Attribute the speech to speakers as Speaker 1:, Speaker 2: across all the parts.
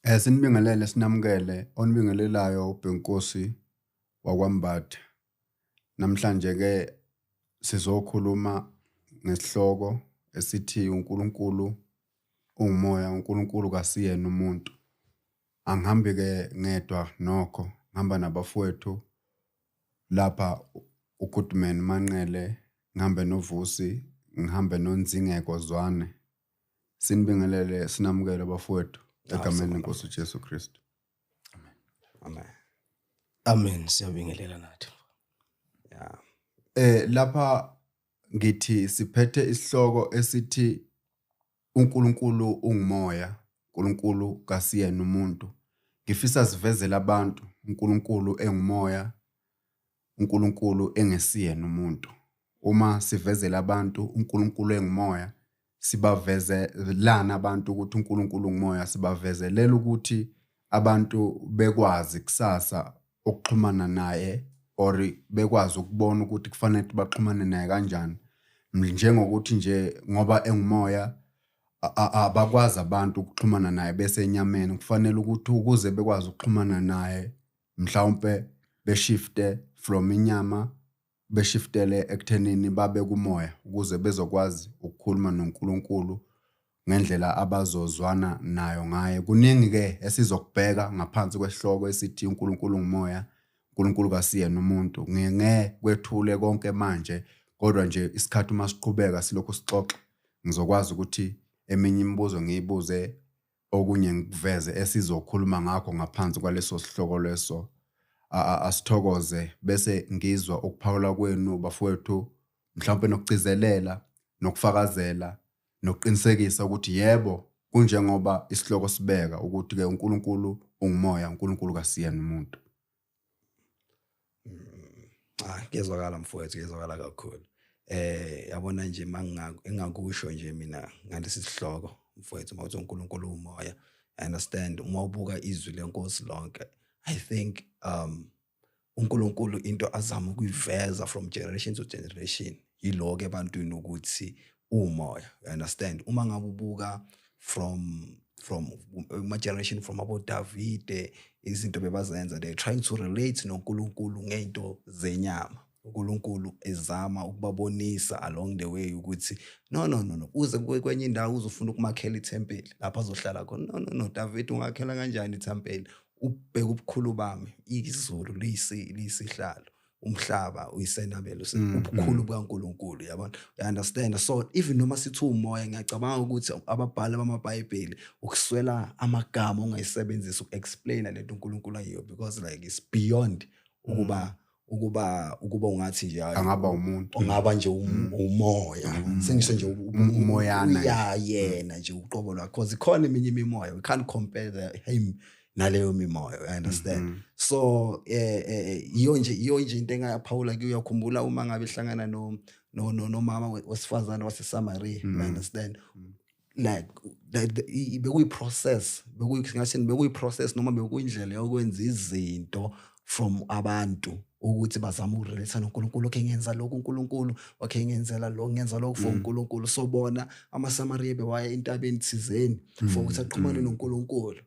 Speaker 1: Sinibingelele, sinamukele. Onibingelelayo uBhenkosi wakwaMbatha. Namhlanje ke sizokhuluma ngesihloko esithi uNkulunkulu ungumoya, uNkulunkulu kasiyena umuntu. Angihambi ke ngedwa nokho, ngihamba nabafowethu lapha, uGoodman Manqele, ngihambe noVusi, ngihambe noNzingeko Zwane. Sinibingelele, sinamukele bafowethu egameni lenkosi uJesu Kristu.
Speaker 2: Amen.
Speaker 3: Amen, siyabingelela nathi.
Speaker 2: Yeah.
Speaker 1: Lapha ngithi siphethe isihloko esithi uNkulunkulu ungumoya, uNkulunkulu kasiyena umuntu. Ngifisa sivezele abantu uNkulunkulu engumoya, uNkulunkulu engesiyena umuntu. Uma sivezela abantu uNkulunkulu engumoya, sibavezelana abantu ukuthi uNkulunkulu ungumoya, sibavezelela ukuthi abantu bekwazi kusasa ukuxhumana naye or bekwazi ukubona ukuthi kufanele baxhumane naye kanjani. Njengokuthi nje ngoba engumoya abakwazi abantu ukuxhumana naye bese enyameni, kufanele ukuthi ukuze bekwazi ukuxhumana naye mhlawumbe beshifte from inyama beshiftele ekuthenini babe kumoya ukuze bezokwazi ukukhuluma noNkulunkulu ngendlela abazozwana nayo ngaye. Kuningi ke esizokubheka ngaphansi kwesihloko esithi uNkulunkulu ungumoya, uNkulunkulu kasiyena umuntu. Ngeke kwethule konke manje, kodwa nje isikhathi uma siqhubeka silokhu sixoxa, ngizokwazi ukuthi eminye imibuzo ngiyibuze, okunye ngikuveze esizokhuluma ngakho ngaphansi kwaleso sihloko leso. Asithokoze bese ngizwa ukuphawula kwenu bafowethu, mhlawumbe nokugcizelela nokufakazela nokuqinisekisa ukuthi yebo kunjengoba isihloko sibeka ukuthi ke uNkulunkulu ungumoya, uNkulunkulu kasiyena umuntu.
Speaker 2: Ah, kuyezwakala mfowethu, kuyezwakala kakhulu. Yabona nje engakusho nje mina ngalesi sihloko mfowethu, mawuthi uNkulunkulu umoya, I understand. Uma ubuka izwi lenkosi lonke, I think uNkulunkulu into azama ukuyiveza from generation to generation yiloko ebantwini ukuthi umoya, you understand. Uma ngabe ubuka from uma generation from abo Davide, izinto bebazenza, they trying to relate noNkulunkulu ngento zenyama. uNkulunkulu ezama ukubabonisa along the way ukuthi no, no, no, no, uze kwenye indawo uzofuna ukumakhela ithempeli lapho azohlala khona. No, no, no, David, ungakhela kanjani ithempeli? Ubheka ubukhulu bami, izulu liyisihlalo, umhlaba uyisenabelo, ubukhulu bukaNkulunkulu, yabona, you understand. So even noma sithi umoya, ngiyacabanga ukuthi ababhali bamaBhayibheli ukuswela amagama ongayisebenzisa uku-explain lento uNkulunkulu ayiyo, because like it's beyond ukuba ungathi nje hayi,
Speaker 1: angaba umuntu,
Speaker 2: ungaba nje umoya, sengisho nje
Speaker 1: umoyana.
Speaker 2: Ya, yena nje uqobo lwakhe, because ikhona eminye imimoya, we can't compare him naleyo mimoya, you understand. So iyo nje into engayaphawula kuyo. Uyakhumbula uma ngabe ehlangana no no no nomama wesifazane waseSamaria, you understand, like bekuyi process, bekuyi ngathini, bekuyi process noma bekuyindlela yokwenza izinto from abantu ukuthi bazama ukurelate noNkulunkulu. Okay, ngenza lokhu uNkulunkulu, okay, ngenzela lokhu, ngenza lokhu for uNkulunkulu. So bona amaSamariya bewaya entabeni thizeni for ukuthi axhumane noNkulunkulu.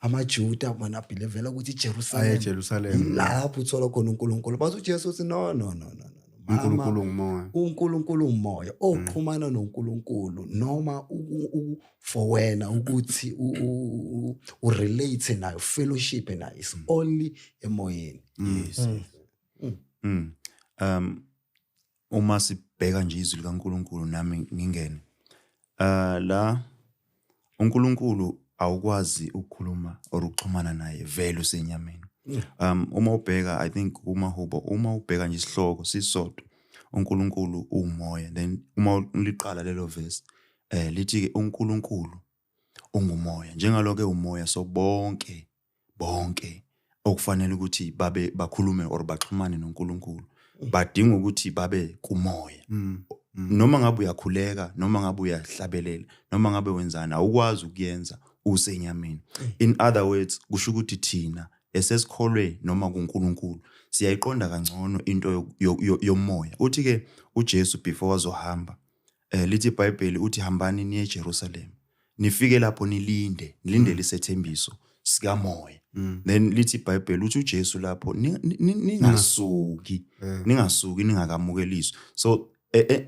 Speaker 2: AmaJuda bona abhilevela ukuthi
Speaker 1: aye
Speaker 2: iJerusalem
Speaker 1: eJerusalem
Speaker 2: yilapho uthola khona uNkulunkulu, but uJesu uthi no, no, no, no, no. Mama,
Speaker 1: uNkulunkulu ngumoya.
Speaker 2: uNkulunkulu umoya. Oxhumana noNkulunkulu noma for wena ukuthi urelate nayo, fellowship nayo, is only emoyeni.
Speaker 4: Yes. Uma sibheka nje izwi likaNkulunkulu, nami ngingene. La uNkulunkulu awukwazi ukukhuluma or ukuxhumana naye vele usenyameni. Uma ubheka, I think kumahubo, uma ubheka nje isihloko sisodwa, uNkulunkulu umoya, then uma uliqala lelo verse lithi ke uNkulunkulu ungumoya, njengaloko umoya, so bonke bonke okufanele ukuthi babe bakhulume or baxhumane noNkulunkulu badinga ukuthi babe kumoya. Noma ngabe uyakhuleka, noma ngabe uyahlabelela, noma ngabe wenzani, awukwazi ukuyenza usenyameni. In other words, kusho ukuthi thina esesikholwe noma kuNkulunkulu siyayiqonda kangcono into yomoya. Uthi ke uJesu before wazohamba, lithi iBhayibheli, uthi hambani niye eJerusalem, nifike lapho nilinde, nilindele isethembiso. sikamoya. Then lithi iBhayibheli uthi uJesu lapho ningasuki ningasuki ningakamukeliswa. So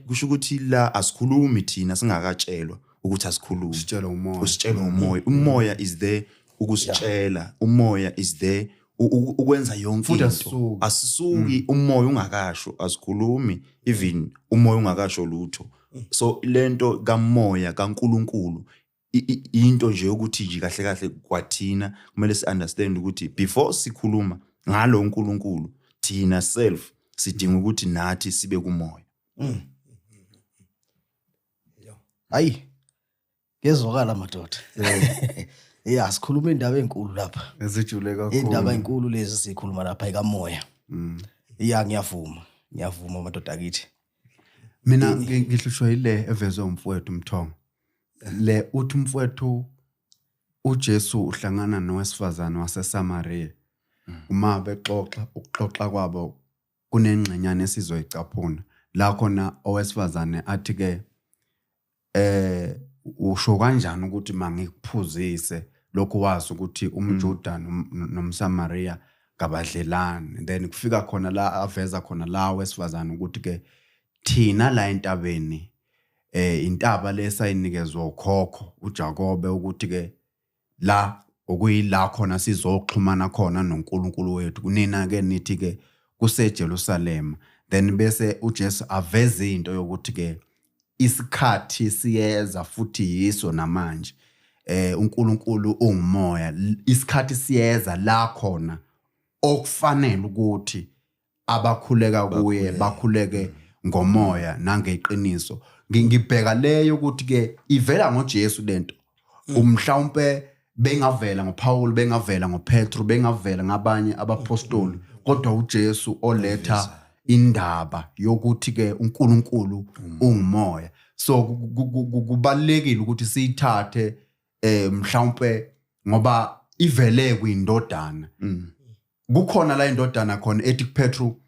Speaker 4: kusho ukuthi la asikhulumi thina singakatshelwa ukuthi asikhulumi,
Speaker 1: usitshela umoya,
Speaker 4: usitshela umoya. Umoya is there ukusitshela, umoya is there ukwenza yonke into. Asisuki umoya ungakasho, asikhulumi even umoya ungakasho lutho. So lento kamoya kaNkuluNkulu into nje ukuthi nje kahle kahle kwathina kumele si understand ukuthi before sikhuluma ngalo uNkulunkulu thina self sidinga ukuthi nathi sibe kumoya.
Speaker 3: Hayi, ngezwakala madoda. Yeah, sikhuluma indaba enkulu lapha.
Speaker 1: Ezijule kakhulu.
Speaker 3: Indaba enkulu lezi sikhuluma lapha ikamoya. Yeah, ngiyavuma. Ngiyavuma madoda akithi.
Speaker 1: Mina ngihlushwa yile evezwe umfowethu Mthongo. Le uthi umfowethu uJesu uhlangana nowesifazane waseSamaria. Uma bexoxa, ukuxoxa kwabo kunengxenyana esizoyicaphuna. La khona owesifazane athi ke usho kanjani ukuthi mangikuphuzise lokhu wazi ukuthi umJuda nomSamaria ngabadlelani. Then kufika khona la aveza khona la wesifazane ukuthi ke thina la entabeni intaba lesayinikezwa ukhokho uJakobe ukuthi ke la okuyila khona sizoxhumana khona noNkulunkulu wethu, kunina ke nithi ke kuseJerusalema. Then bese uJesu aveze into yokuthi ke isikhathi siyeza futhi yiso namanje, uNkulunkulu ungumoya, isikhathi siyeza la khona okufanele ukuthi abakhuleka kuye bakhuleke ngomoya nangeqiniso. Ngibheka leyo ukuthi ke ivela ngoJesu lento. Umhlawumbe bengavela ngoPaul, bengavela ngoPetru, bengavela ngabanye abapostoli, kodwa uJesu oletha indaba yokuthi ke uNkulunkulu ungumoya. So kubalekile ukuthi siyithathe mhlawumbe ngoba ivele kwindodana. Kukhona la indodana khona ethi kuPetru,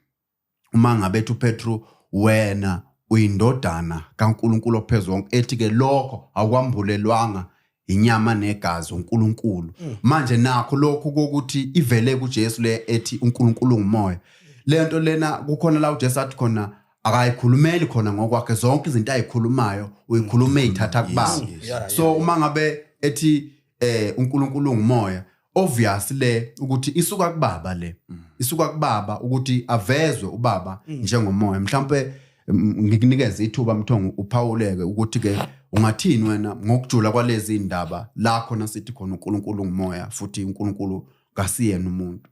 Speaker 1: uma ngabe ethi uPetru wena uyindodana kaNkulunkulu ophezulu, ethi ke lokho akwambulelwanga inyama negazi uNkulunkulu. Manje nakho lokhu kokuthi ivele kuJesu le ethi uNkulunkulu ungumoya, lento lena kukhona la uJesu athi khona akayikhulumeli khona ngokwakhe, zonke izinto ayikhulumayo uyikhuluma ezithatha kubaba. So uma ngabe ethi uNkulunkulu ungumoya, obviously le ukuthi isuka kubaba, le isuka kubaba ukuthi avezwe ubaba njengomoya. Mhlawumbe ngikunikeze ithuba Mthongo uphawuleke ukuthi ke ungathini wena ngokujula kwalezi indaba la khona sithi khona uNkulunkulu ungumoya futhi uNkulunkulu kasiyena umuntu.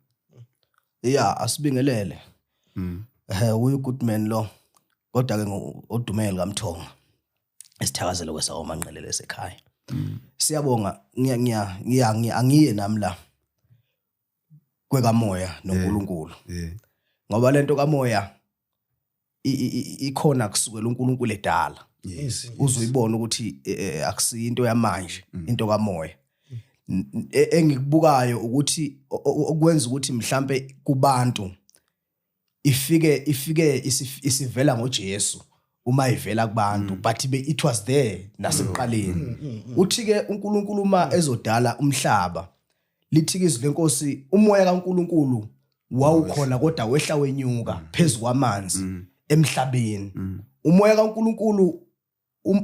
Speaker 3: Yeah, asibingelele. Uyu Goodman lo, kodwa ke odumele kaMthongo esithakazelo kwesawomanqelele esekhaya. Siyabonga, ngiya angiye nami la kwekamoya noNkulunkulu. Ngoba lento kamoya ikhona kusukela uNkulunkulu edala. Uzoyibona ukuthi akusiyinto yamanje, into kamoya. Engikubukayo ukuthi okwenza ukuthi mhlambe kubantu ifike isivela ngoJesu uma ivela kubantu, but it was there nasekuqaleni. Uthi ke uNkulunkulu uma ezodala umhlaba, lithi ke izwi lenkosi umoya kaNkulunkulu wawukhona kodwa wehla wenyuka phezulu kwamanzi emhlabeni. Umoya kaNkulunkulu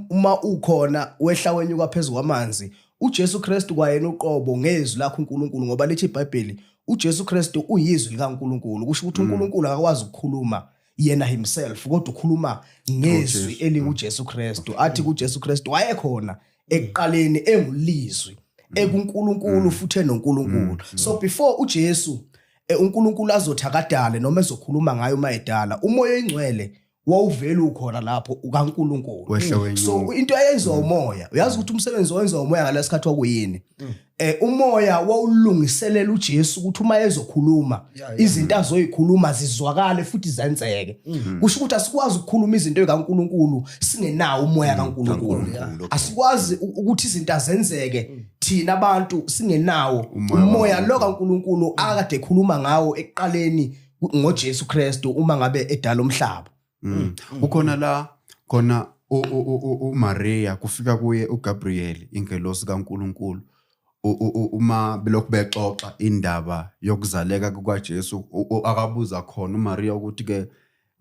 Speaker 3: uma ukhona wehla wenyuka phezulu kwamanzi, uJesu Kristu kwayena uqobo ngezwi lakhe uNkulunkulu, ngoba lithi iBhayibheli uJesu Kristu uyizwi likaNkulunkulu. Kusho ukuthi uNkulunkulu akakwazi ukukhuluma yena himself, kodwa ukhuluma ngezwi elinguJesu Kristu. Athi kuJesu Kristu wayekhona ekuqaleni engulizwi ekuNkulunkulu futhi enoNkulunkulu. So before uJesu uNkulunkulu azothi akadale noma ezokhuluma ngayo uma edala, umoya oyingcwele wawuvela ukhona lapho ukaNkulunkulu. So into eyenziwa umoya, uyazi ukuthi umsebenzi owenziwa umoya ngalesikhathi wakuyini? Umoya wawulungiselela uJesu ukuthi uma ezokhuluma izinto azoyikhuluma zizwakale futhi zenzeke. Kusho ukuthi asikwazi ukukhuluma izinto kaNkulunkulu singenawo umoya kaNkulunkulu. Asikwazi ukuthi izinto azenzeke thina abantu singenawo umoya lo kaNkulunkulu akade ekhuluma ngawo ekuqaleni ngoJesu Kristu uma ngabe edala umhlaba.
Speaker 1: Kukhona la khona uMaria kufika kuye uGabriel ingelosi kaNkulunkulu, Uma belokhu bexoxa indaba yokuzaleka kukaJesu, akabuza khona uMaria ukuthi ke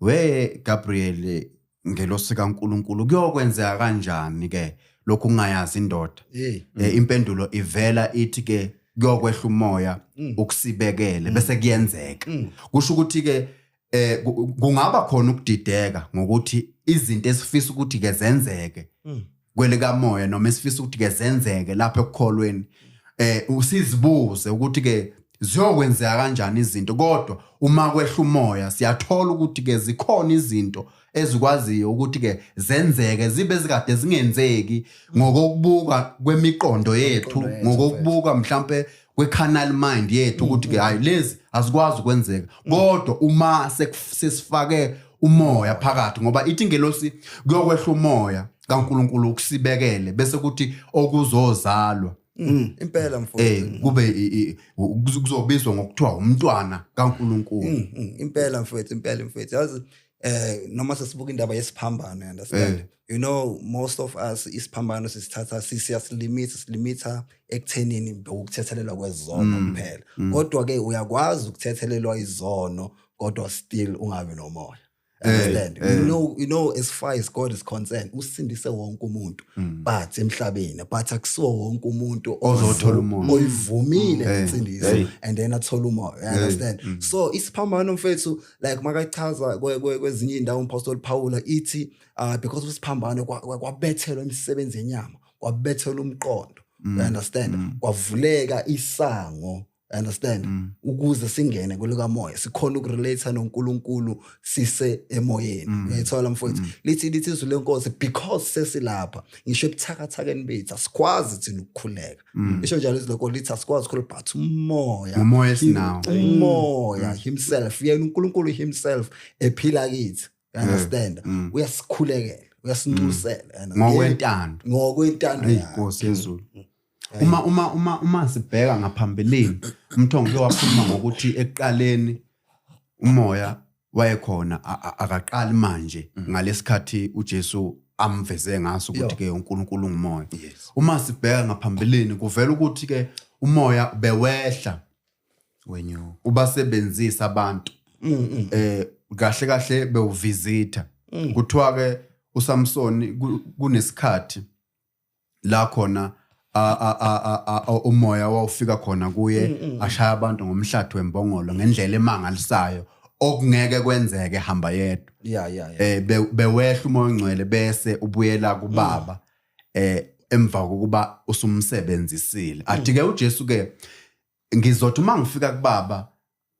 Speaker 1: we Gabriel, ngelosi kaNkuluNkulu, kuyokwenzeka kanjani ke lokhu ungayazi indoda? Impendulo ivela ithi ke kuyokwehla umoya ukusibekele bese kuyenzeka. Kusho ukuthi ke kungaba khona ukudideka ngokuthi izinto esifisa ukuthi ke zenzeke kwelikamoya noma esifisa ukuthi ke zenzeke lapha ekukholweni, usizibuze ukuthi ke ziyokwenzeka kanjani izinto, kodwa uma kwehla umoya siyathola ukuthi ke zikhona izinto ezikwaziyo ukuthi ke zenzeke zibe zikade zingenzeki ngokokubuka kwemiqondo yethu, ngokokubuka mhlambe kwe-carnal mind yethu, ukuthi ke hayi, lezi azikwazi ukwenzeka. Kodwa uma sesifake umoya phakathi, ngoba ithi ingelosi kuyokwehla umoya kaNkuluNkulu ukusibekele bese kuthi okuzozalwa
Speaker 2: Impela mfowethu.
Speaker 1: Kube kuzobizwa ngokuthiwa umntwana kaNkuluNkulu.
Speaker 2: Impela mfowethu, impela mfowethu. Yazi noma sesibuka indaba yesiphambano, you understand? You know, most of us isiphambano sisithatha siyasilimita, silimitha ekuthenini ukuthethelelwa kwezono kuphela. Kodwa ke uyakwazi ukuthethelelwa izono kodwa still ungabi nomoya. Understand? You know as far as God is concerned, usindise wonke umuntu but emhlabeni, but akusiwo wonke umuntu
Speaker 1: ozothola umoya.
Speaker 2: Oyivumile insindiso and then athola umoya. You understand? So isiphambano mfethu, like makachaza kwezinye indawo uMpostoli Paul ithi because isiphambano kwabethelwa imisebenzi yenyama, kwabethelwa umqondo. You understand? Kwavuleka isango. Understand? Ukuze singene kwelikamoya sikhona ukurelate noNkulunkulu sise emoyeni. Uyayithola mfowethu? Lithi izwi lenkosi, because sesilapha ngisho ebuthakathakeni bethu asikwazi thina ukukhuleka. Isho njalo izwi lenkosi, lithi asikwazi ukukhuleka, but umoya,
Speaker 1: umoya esinawo,
Speaker 2: umoya himself, yena uNkulunkulu himself ephila kithi. You understand? Uyasikhulekela, uyasinxusela
Speaker 1: ngokwentando,
Speaker 2: ngokwentando
Speaker 1: yakhe Inkosi yezulu. Uma uma uma uma sibheka ngaphambilini, umthongo wakhuluma ngokuthi ekuqaleni umoya wayekhona, akaqali manje ngalesikhathi uJesu amveze ngaso ukuthi ke uNkulunkulu ungumoya. Uma sibheka ngaphambilini kuvela ukuthi ke umoya bewehla
Speaker 4: wenyu
Speaker 1: ubasebenzisa abantu, kahle kahle bewuvisita. Kuthiwa ke uSamsoni kunesikhathi la khona umoya wawufika khona kuye, ashaya abantu ngomhlathi wembongolo ngendlela emangalisayo okungeke kwenzeke hamba yedwa. Bewehla umoya ongcwele bese ubuyela kubaba emva kokuba usumsebenzisile. Athi ke uJesu ke ngizothi uma ngifika kubaba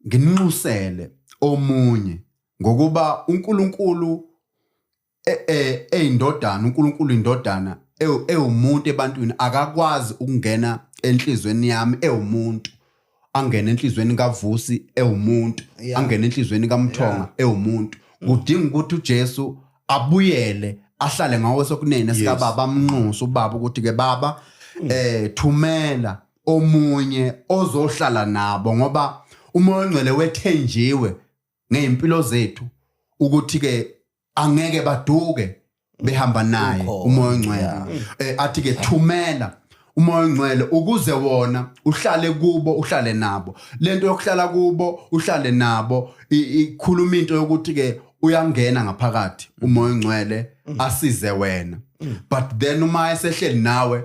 Speaker 1: nginxusele omunye, ngokuba uNkulunkulu eyindodana, uNkulunkulu indodana ewumuntu ebantwini, akakwazi ukungena enhlizweni yami ewumuntu, angene enhlizweni kaVusi ewumuntu, angene enhlizweni kaMthonga ewumuntu. Kudinga ukuthi uJesu abuyele ahlale ngawo sokunene sikababa, amnxuse ubaba ukuthi ke baba thumela omunye ozohlala nabo, ngoba umoya ongcwele wethenjiwe ngeimpilo zethu ukuthi ke angeke baduke behamba naye umoya ongcwele. Athi ke thumela umoya ongcwele ukuze wona uhlale kubo, uhlale nabo. Lento yokuhlala kubo uhlale nabo ikhuluma into yokuthi ke uyangena ngaphakathi umoya ongcwele asize wena, but then uma esehleli nawe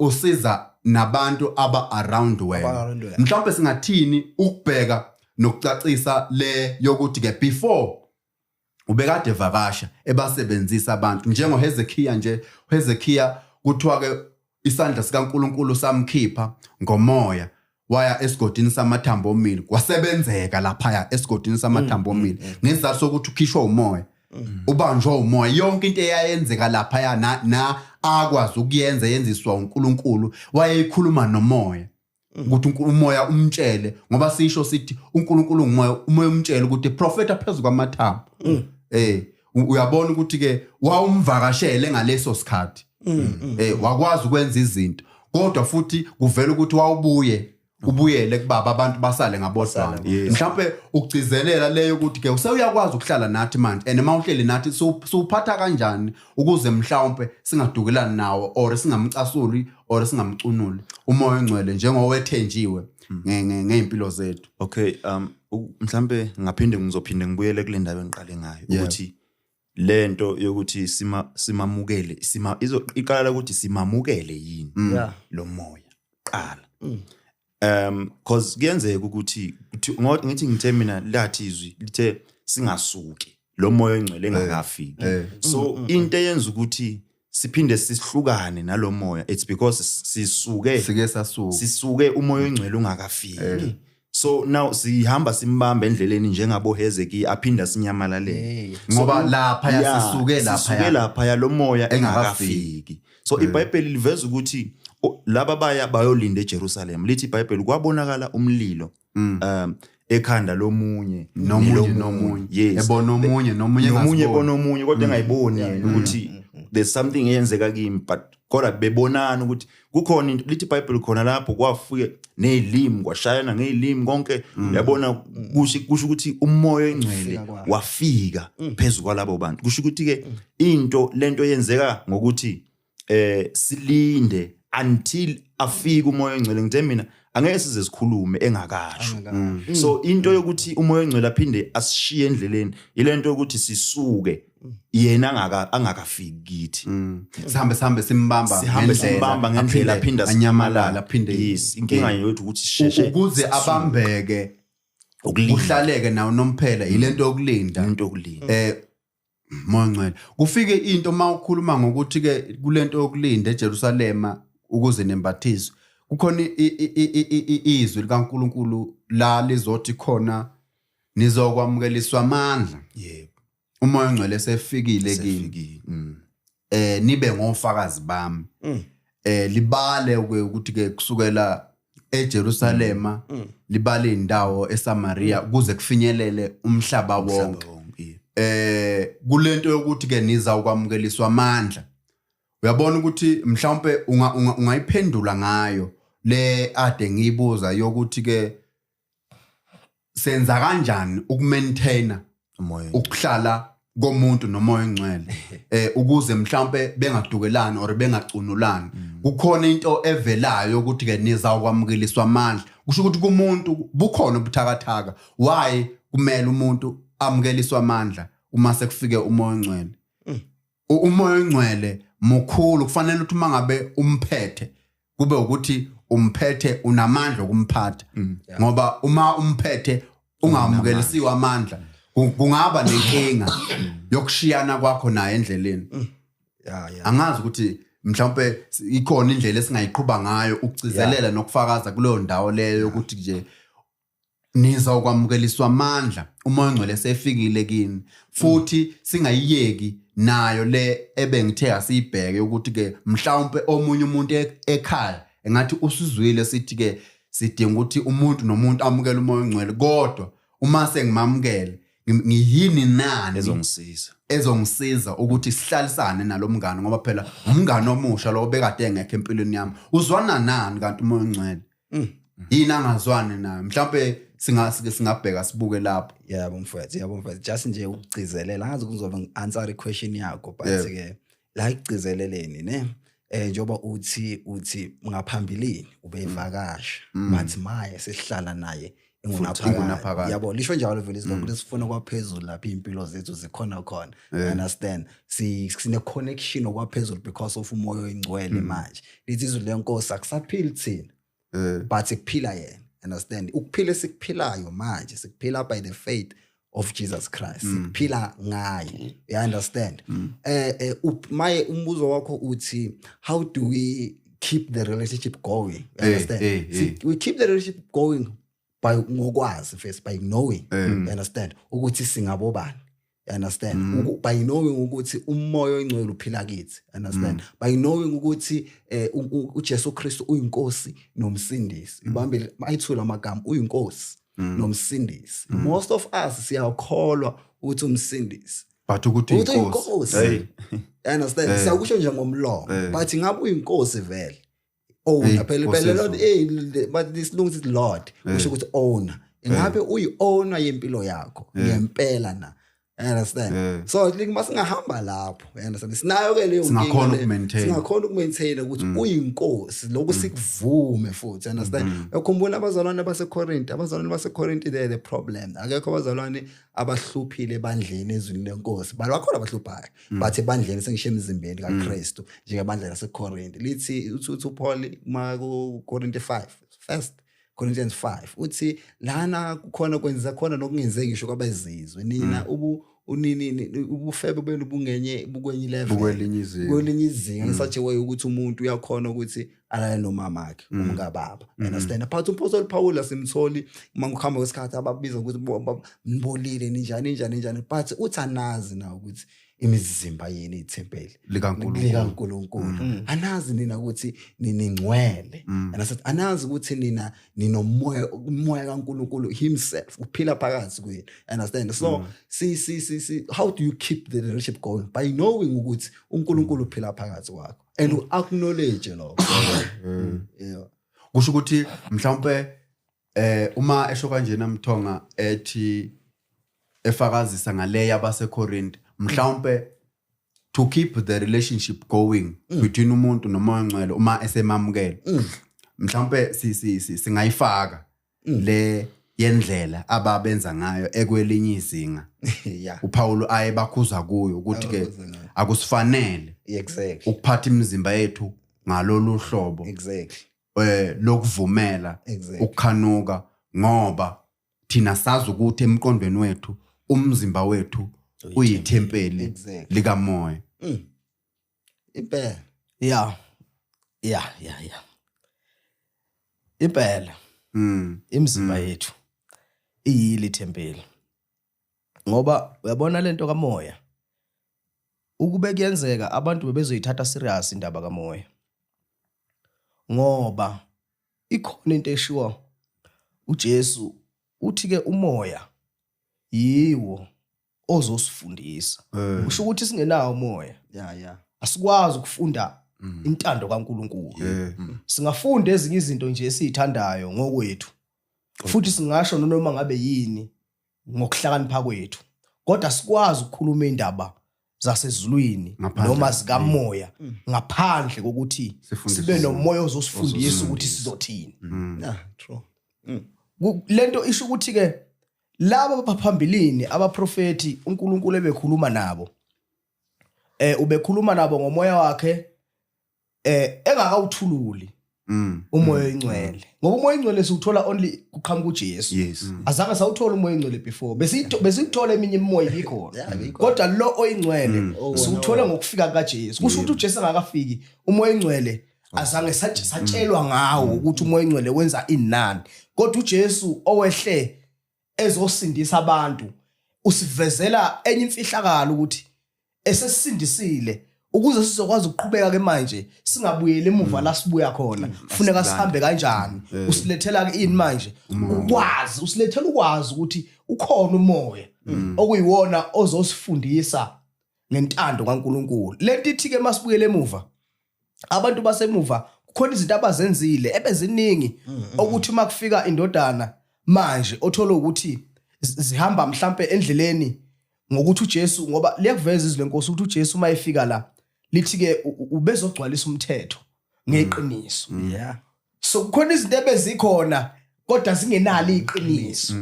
Speaker 1: usiza nabantu aba around wena. Mhlawumbe singathini ukubheka nokucacisa le yokuthi ke before ubekade evakasha ebasebenzisa abantu njengoHezekiya nje. uHezekiya kuthiwa ke isandla sikaNkuluNkulu samkhipha ngomoya waya esigodini samathambo omile, kwasebenzeka laphaya esigodini samathambo omile ngesizathu sokuthi ukhishwa umoya, ubanjwa umoya. Yonke into eyayenzeka laphaya na akwazi ukuyenza yenziswa uNkulunkulu, wayeyikhuluma nomoya ukuthi umoya umtshele, ngoba sisho sithi uNkulunkulu ungumoya, umoya umtshele ukuthi profeta phezulu kwamathambo. Uyabona ukuthi ke wawumvakashele ngaleso sikhathi, wakwazi ukwenza izinto, kodwa futhi kuvela ukuthi wawubuye Ubuyele kubaba, abantu basale ngabodwana. Mhlawumbe ukugcizelela leyo ukuthi ke usewuyakwazi ukuhlala nathi manje, and uma uhleli nathi siwuphatha kanjani ukuze mhlawumbe singadukelani nawo or singamcasuli or singamcunuli umoya ongcwele njengowethenjiwe ngey'mpilo zethu.
Speaker 4: Okay, mhlambe ngaphinde ngizophinde ngibuyele kule ndaba engiqale ngayo ukuthi lento yokuthi simamukele iqala ukuthi simamukele yini lo moya qala. Cause kuyenzeka ukuthi ngithi ngithe mina lathi izwi lithe singasuki lo moya ongcwele engakafiki. So into eyenza ukuthi siphinde sihlukane nalomoya, it's because sisuke sisuke umoya ongcwele ungakafiki. So now sihamba simbamba endleleni njengabo Hezekiah aphinda sinyamalale
Speaker 1: ngoba lapha sisuke
Speaker 4: lapha lo moya engakafiki. So iBhayibheli liveza ukuthi laba baya bayolinda eJerusalem. Lithi iBhayibheli kwabonakala umlilo ekhanda lomunye
Speaker 1: nomunye,
Speaker 4: yes,
Speaker 1: ebona omunye
Speaker 4: nomunye ebona omunye kodwa engayiboni yena ukuthi there's something eyenzeka kimi, but kodwa bebonana ukuthi kukhona into. Lithi iBhayibheli khona lapho kwafike nezilimi, kwashayana ngezilimi konke, yabona kusho ukuthi umoya ongcwele wafika phezulu kwalabo bantu. Kusho ukuthi ke into lento yenzeka ngokuthi silinde until afike umoya ongcwele. Ngithe mina angeke size sikhulume engakasho. So into yokuthi umoya ongcwele aphinde asishiye endleleni ilento yokuthi sisuke yena angakafiki kithi.
Speaker 1: Sihambe simbamba
Speaker 4: ngendlela aphinde
Speaker 1: anyamalala aphinde.
Speaker 4: Yes, inkinga yethu ukuthi sisheshe
Speaker 1: ukuze abambeke kuhlaleke nawo nomphela ilento yokulinda.
Speaker 4: Into yokulinda.
Speaker 1: Moya ongcwele. Kufike into mawukhuluma ngokuthi ke kulento yokulinda eJerusalema ukuze nembathiswe, kukhona izwi likaNkuluNkulu la lizothi khona nizokwamukeliswa amandla.
Speaker 4: Yebo.
Speaker 1: Umoya ongcwele sefikile kini. Nibe ngofakazi bami. Libale ukuthi ke kusukela eJerusalema libale indawo eSamaria kuze kufinyelele umhlaba wonke. Kulento yokuthi ke niza ukwamukeliswa amandla. Uyabona ukuthi mhlawumbe ungayiphendula ngayo le ade ngiyibuza yokuthi ke senza kanjani ukumaintaina ukuhlala komuntu nomoya ongcwele ukuze mhlawumbe bengadukelani or bengacunulani. Kukhona into evelayo ukuthi ke niza ukwamukeliswa amandla. Kusho ukuthi kumuntu bukhona ubuthakathaka. Why kumele umuntu amukeliswa amandla uma sekufike umoya ongcwele? Umoya ongcwele mkhulu, kufanele ukuthi uma ngabe umphethe kube ukuthi umphethe unamandla okumphatha, ngoba uma umphethe ungamukelisiwe amandla kungaba nenkinga yokushiyana kwakho naye endleleni. Angazi ukuthi mhlawumbe ikhona indlela esingayiqhuba ngayo ukugcizelela nokufakaza kuleyo ndawo leyo ukuthi nje niza ukwamukeliswa amandla umoya ongcwele sefikile kini, futhi singayiyeki nayo le ebengithe asiyibheke ukuthi ke mhlawumbe omunye umuntu ekhaya engathi usizwile sithi ke sidinga ukuthi umuntu nomuntu amukele umoya ongcwele, kodwa uma sengimamukele ngiyini nani ezongisiza ukuthi sihlalisane nalomngane, ngoba phela umngane omusha lo obekade engekho empilweni yami uzwana nani kanti umoya ongcwele yini angazwani nayo? Mhlawumbe singabheka sibuke lapho.
Speaker 2: Yebo mfowethu, just nje ukugcizelela, angazi kuzobe ngi-answer i-question yakho but ke la ikugcizeleleni ne njengoba uthi ngaphambilini ubevakasha but maye sesihlala naye ingunaphakade. Yabo lisho njalo vele isilokhu lesifuna kwaphezulu lapha impilo zethu zikhona khona. Understand, sine connection okwaphezulu because of umoya oyingcwele. Manje lithi izwi lenkosi akusaphili thina but sikuphila yena. Understand, ukuphila esikuphilayo manje sikuphila by the faith of Jesus Christ, sikuphila ngaye. You understand? Maye umbuzo wakho uthi how do we keep the relationship going? You understand? We keep the relationship going by ngokwazi first, by knowing. You understand ukuthi singabobani. You understand? By knowing ukuthi umoya oyingcwele uphila kithi. Understand? By knowing ukuthi uJesu Kristu uyinkosi nomsindisi. Ibambile ayithula amagama, uyinkosi nomsindisi. Most of us siyakholwa ukuthi umsindisi,
Speaker 1: but ukuthi uyinkosi.
Speaker 2: Hey. Understand? Siyakusho nje ngomlomo, but ngabe uyinkosi vele. Owner phela
Speaker 1: Nkosi
Speaker 2: phela Lord,
Speaker 1: yezulu.
Speaker 2: But isilungu sithi Lord, kusho ukuthi owner. Ingabe uyi-owner yempilo yakho ngempela na? You understand? So like masingahamba lapho, you understand, sinayo ke leyo
Speaker 1: Singakhona
Speaker 2: nkinga leyo.
Speaker 1: ukumaintain.
Speaker 2: Singakhona ukumaintain ukuthi uyinkosi, lokhu sikuvume futhi, you understand? Uyakhumbula abazalwane baseCorinth? Abazalwane baseCorinth, they the problem, akekho abazalwane abahluphile ebandleni ezwini lenkosi, bakhona abahluphayo, but ebandleni, sengisho emzimbeni kaKristu, njengebandla laseCorinth, lithi uthi uPaul ma ku Corinth 5, First Corinthians 5, uthi lana kukhona kwenza khona nokungenzeki ngisho kwabezizwe. Nina ubu unini ubufebe benu bungenye bukwenye level,
Speaker 1: Bukwelinye izinga.
Speaker 2: Kwelinye izinga, in such a way ukuthi umuntu uyakhona ukuthi alale nomamakhe, umkababa, understand? But umpostoli Paul asimtholi uma kuhamba kwesikhathi ababiza ukuthi nibolile, ninjani, ninjani, ninjani, but uthi anazi na ukuthi imizimba yenu ithempeli
Speaker 1: likaNkulunkulu?
Speaker 2: likaNkulunkulu? Anazi nina ukuthi niningcwele? And I said, anazi ukuthi nina ninomoya, umoya kaNkulunkulu himself uphila phakathi kwenu? Understand? So see, how do you keep the relationship going? By knowing ukuthi uNkulunkulu uphila phakathi kwakho and u acknowledge lokho, yeah.
Speaker 1: Kusho ukuthi mhlawumbe uma esho kanjena Mthonga, ethi efakazisa ngale yabaseCorinth, mhlawumbe to keep the relationship going between umuntu nomoya ongcwele uma esemamukele, mhlawumbe singayifaka le yendlela ababenza ngayo ekwelinye izinga uPaul aye bakhuza kuyo ukuthi ke
Speaker 2: Abakhuza ngayo.
Speaker 1: akusifanele ukuphatha imizimba yethu ngalolu hlobo lokuvumela ukukhanuka, ngoba thina sazi ukuthi emqondweni wethu umzimba wethu uyithempeli likamoya.
Speaker 2: Impela.
Speaker 3: Yeah, impela. Imizimba yethu iyili ithempeli, ngoba uyabona lento kamoya, ukube kuyenzeka abantu bebezoyithatha serious indaba kamoya, ngoba ikhona into eshiwo uJesu, uthi ke umoya yiwo ozosifundisa. Usho ukuthi singenawo umoya, asikwazi ukufunda intando kaNkuluNkulu. Singafunda ezinye izinto nje esizithandayo ngokwethu, futhi singasho noma ngabe yini ngokuhlakanipha kwethu, kodwa sikwazi ukukhuluma indaba zasezulwini
Speaker 1: Ngaphandle.
Speaker 3: noma zikamoya ngaphandle kokuthi
Speaker 1: Sifundiswe
Speaker 3: sibe
Speaker 1: umoya.
Speaker 3: nomoya ozosifundisa ukuthi sizothini.
Speaker 2: Yeah, true.
Speaker 3: Lento isho ukuthi ke laba baphambilini abaprofeti uNkulunkulu ebekhuluma nabo, ubekhuluma nabo ngomoya wakhe engakawuthululi umoya oyingcwele, ngoba umoya oyingcwele siwuthola only kuqhamuka uJesu. Azange sawuthola umoya oyingcwele before, besiyithola eminye imimoya ibikhona,
Speaker 2: Yeah, ibikhona.
Speaker 3: kodwa lo oyingcwele siwuthola ngokufika kaJesu. Kusho ukuthi uJesu engakafiki umoya oyingcwele azange satshelwa ngawo ukuthi umoya oyingcwele wenza inani, kodwa uJesu owehle ezosindisa abantu usivezela enye imfihlakalo ukuthi esesindisile ukuze sizokwazi ukuqhubeka ke manje, singabuyeli emuva la sibuya khona, kufuneka sihambe kanjani. Usilethela ke ini manje? Ukwazi, usilethela ukwazi ukuthi ukhona umoya okuyiwona ozosifundisa ngentando kaNkuluNkulu. Lento ithi ke masibuyele emuva, abantu basemuva kukhona izinto abazenzile ebeziningi okuthi makufika indodana manje othola ukuthi zihamba mhlambe endleleni ngokuthi uJesu, ngoba liyakuveza izwi lenkosi ukuthi uJesu uma efika la, lithi ke ubezogcwalisa umthetho ngeqiniso. So kukhona izinto ebezikhona kodwa zingenalo iqiniso.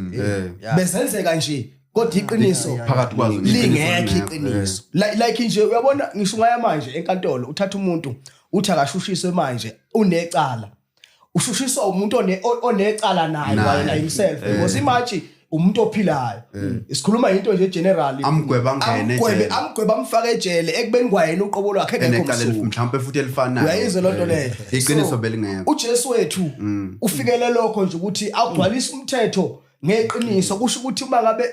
Speaker 3: Bezenzeka nje kodwa iqiniso
Speaker 1: Phakathi kwazo
Speaker 3: lingekho.
Speaker 1: iqiniso.
Speaker 3: Iqiniso like nje uyabona, ngisho ungaya manje enkantolo, uthatha umuntu uthi akashushiswe manje unecala, ushushiswa umuntu onecala naye
Speaker 1: Naye.
Speaker 3: wayena himself, because imaji umuntu ophilayo, sikhuluma into nje general.
Speaker 1: Amgwebe angene
Speaker 3: Amgwebe,
Speaker 1: ejele.
Speaker 3: amgwebe amfake ejele ekubeni kwayena uqobo lwakhe engekho
Speaker 1: Enecala
Speaker 3: msulwa.
Speaker 1: mhlawumbe futhi elifanayo.
Speaker 3: Uyayizwa loo nto leyo?
Speaker 1: Iqiniso
Speaker 3: So,
Speaker 1: belingekho.
Speaker 3: uJesu wethu ufikele lokho nje ukuthi agcwalise umthetho ngeqiniso. Kusho ukuthi uma ngabe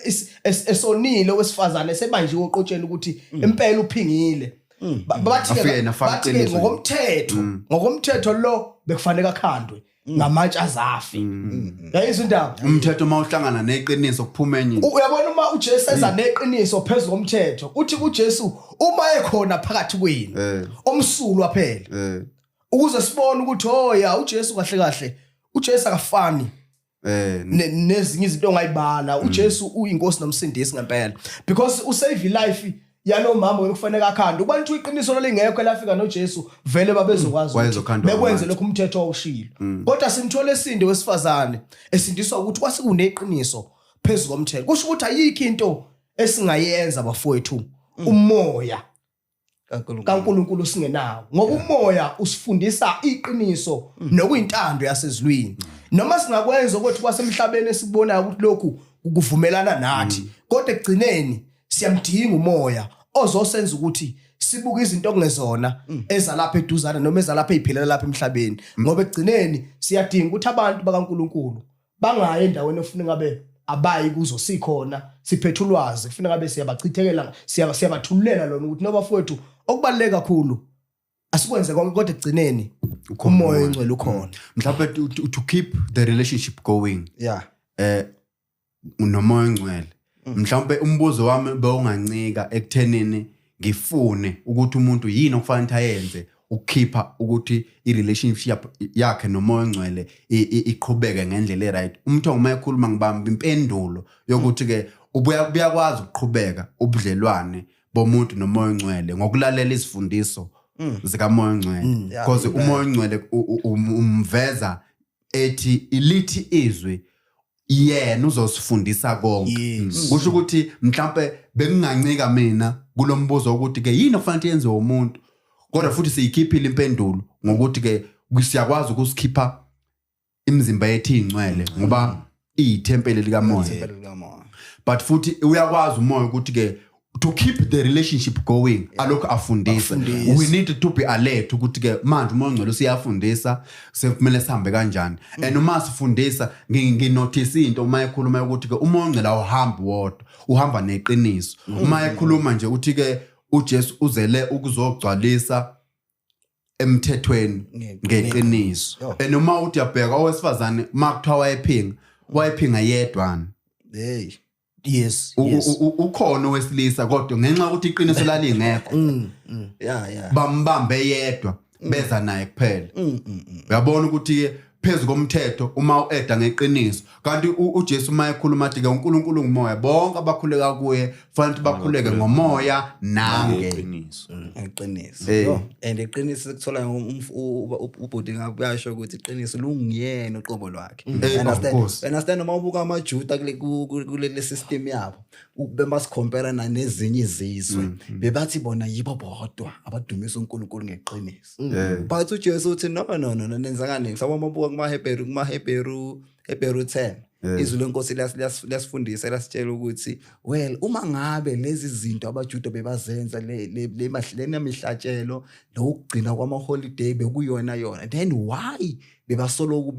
Speaker 3: esonile owesifazane sebanjiwe oqotsheni ukuthi impela uphingile, bathi
Speaker 1: Afike yena afake
Speaker 3: bathi-ke
Speaker 1: iqiniso.
Speaker 3: ngokomthetho lo bekufanele akhandwe ngamatshe azafi. Yayizwa indaba?
Speaker 1: Umthetho uma uhlangana neqiniso kuphuma enye.
Speaker 3: Uyabona uma uJesu eza neqiniso phezu komthetho, uthi kuJesu uma ekhona phakathi kwenu omsulwa phela, Ukuze sibone ukuthi oh ya uJesu kahle kahle uJesu akafani nezinye izinto ongayibala. uJesu uyinkosi nomsindisi ngempela, because usave life yalomama wekufanele akhande. Ubantu iqiniso lolingekho elafika noJesu vele babezokwazi ukuthi bekwenze lokhu umthetho wawushilo. Kodwa simthole esinde wesifazane esindiswa ukuthi kwase kuneqiniso phezulu komthetho. Kusho ukuthi ayikho into esingayenza bafowethu umoya kaNkulunkulu singenawo, ngoba umoya usifundisa iqiniso nokuyintando yasezulwini. Noma singakwenza ukuthi kwasemhlabeni esikubonayo ukuthi lokhu kuvumelana nathi, kodwa ekugcineni siyamdinga umoya ozosenza ukuthi sibuke izinto okungezona ezalapha eduzane noma ezalapha eziphilela lapha emhlabeni, ngoba ekugcineni siyadinga ukuthi abantu bakaNkulunkulu bangayi endaweni ofuna ngabe abayi kuzo. Sikhona siphethe ulwazi, kufuna ngabe siyabachithekela, siyabathululela lona ukuthi noba fowethu okubaluleke kakhulu asikwenze konke, kodwa ekugcineni umoya ongcwele ukhona.
Speaker 1: Mhlawumbe to keep the relationship going,
Speaker 2: yeah,
Speaker 1: nomoya ongcwele. Mhlawumbe umbuzo wami bewungancika ekuthenini ngifune ukuthi umuntu yini okufanele ayenze ukukhipha ukuthi i-relationship yakhe nomoya ongcwele iqhubeke ngendlela e-right. Umuntu uma ekhuluma ngibamba impendulo yokuthi ke ubuyakwazi ukuqhubeka ubudlelwane bomuntu nomoya ongcwele ngokulalela izifundiso zikamoya ongcwele, because umoya ongcwele umveza ethi ilithi izwi yena uzosifundisa konke. Kusho ukuthi mhlambe bekungancika mina kulombuzo ukuthi ke yini okufanele yenziwe umuntu, kodwa futhi siyikhiphile impendulo ngokuthi ke siyakwazi ukusikhipha imizimba yethu ingcwele ngoba iyithempeli likamoya. But futhi uyakwazi umoya ukuthi ke to keep the relationship going alokhu afundisa. We need to be alert ukuthi ke manje umoya ongcwele usiyafundisa, sekumele sihambe kanjani. And uma sifundisa nginotice into uma ekhuluma ukuthi ke umoya ongcwele awuhambi wodwa, uhamba neqiniso. Uma ekhuluma nje uthi ke uJesu uzele ukuzogcwalisa emthethweni ngeqiniso. And uma uthi uyabheka owesifazane makuthiwa wayephinga yedwana.
Speaker 2: Hey.
Speaker 3: Yes,
Speaker 1: yes. Ukhona owesilisa kodwa ngenxa ukuthi iqiniso lalingekho.
Speaker 2: Yeah.
Speaker 1: Bambambe yedwa beza naye kuphela. Uyabona ukuthi phezulu komthetho uma ueda ngeqiniso, kanti uJesu uma ekhuluma athi ke uNkulunkulu ngumoya, bonke abakhuleka kuye fanele bakhuleke ngomoya nangeqiniso.
Speaker 2: Iqiniso. And iqiniso sikuthola ubhuti ngakuyasho ukuthi iqiniso lungiyena uqobo lwakhe. Understand noma ubuka amaJuda kule system yabo bemasicompare nezinye izizwe, bebathi bona yibo bodwa abadumisa uNkulunkulu ngeqiniso. But uJesu uthi no nenza kaningi. Sawoma buka kumaHebheru 10 izwi lenkosi liyasifundisa lasitshela ukuthi well uma ngabe lezi zinto abaJuda bebazenza le nemihlatshelo lokugcina kwama holiday bekuyona yona, then why bebasoloku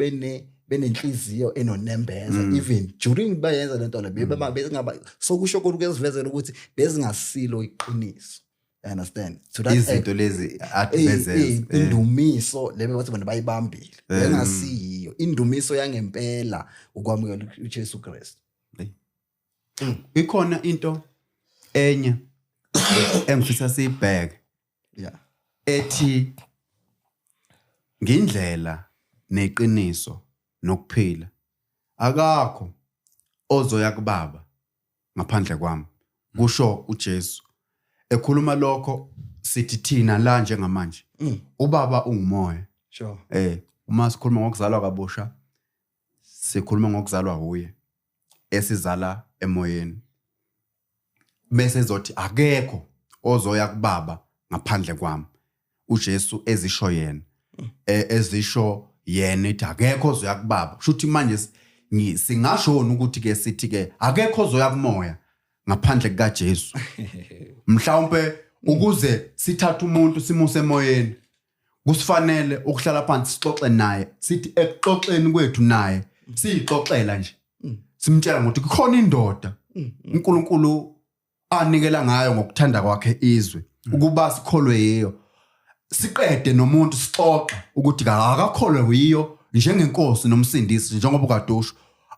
Speaker 2: benenhliziyo enonembeza even during bayenza lento le bebengaba sokusho kokusivezela ukuthi bezingasilo iqiniso. Understand?
Speaker 1: So that izinto lezi athi bezenza
Speaker 2: indumiso lebe bathi bona bayibambile bengasiyiyo indumiso yangempela ukwamukela uJesu Kristu.
Speaker 1: Ikhona into enye engifisa siyibheke,
Speaker 2: yeah,
Speaker 1: ethi ngindlela neqiniso nokuphila, akakho ozoya kubaba ngaphandle kwami, kusho uJesu. Ekhuluma lokho sithi thina la njengamanje ubaba ungumoya.
Speaker 2: Sure.
Speaker 1: Uma sikhuluma ngokuzalwa kabusha sikhuluma ngokuzalwa uye esizala emoyeni, bese ezothi akekho ozoya kubaba ngaphandle kwami. uJesu ezisho yena, ezisho yena ethi akekho ozoya kubaba. Kusho ukuthi manje singashona ukuthi ke sithi ke akekho ozoya kumoya ngaphandle kukaJesu. Mhlawumbe ukuze sithathe umuntu simuse emoyeni kusifanele ukuhlala phansi sixoxe naye, sithi ekuxoxeni kwethu naye siyixoxela nje, simtshela ukuthi kukhona indoda uNkulunkulu anikela ngayo ngokuthanda kwakhe izwe ukuba sikholwe yiyo, siqede nomuntu sixoxe ukuthi akakholwe yiyo njengenkosi nomsindisi njengoba ukadusho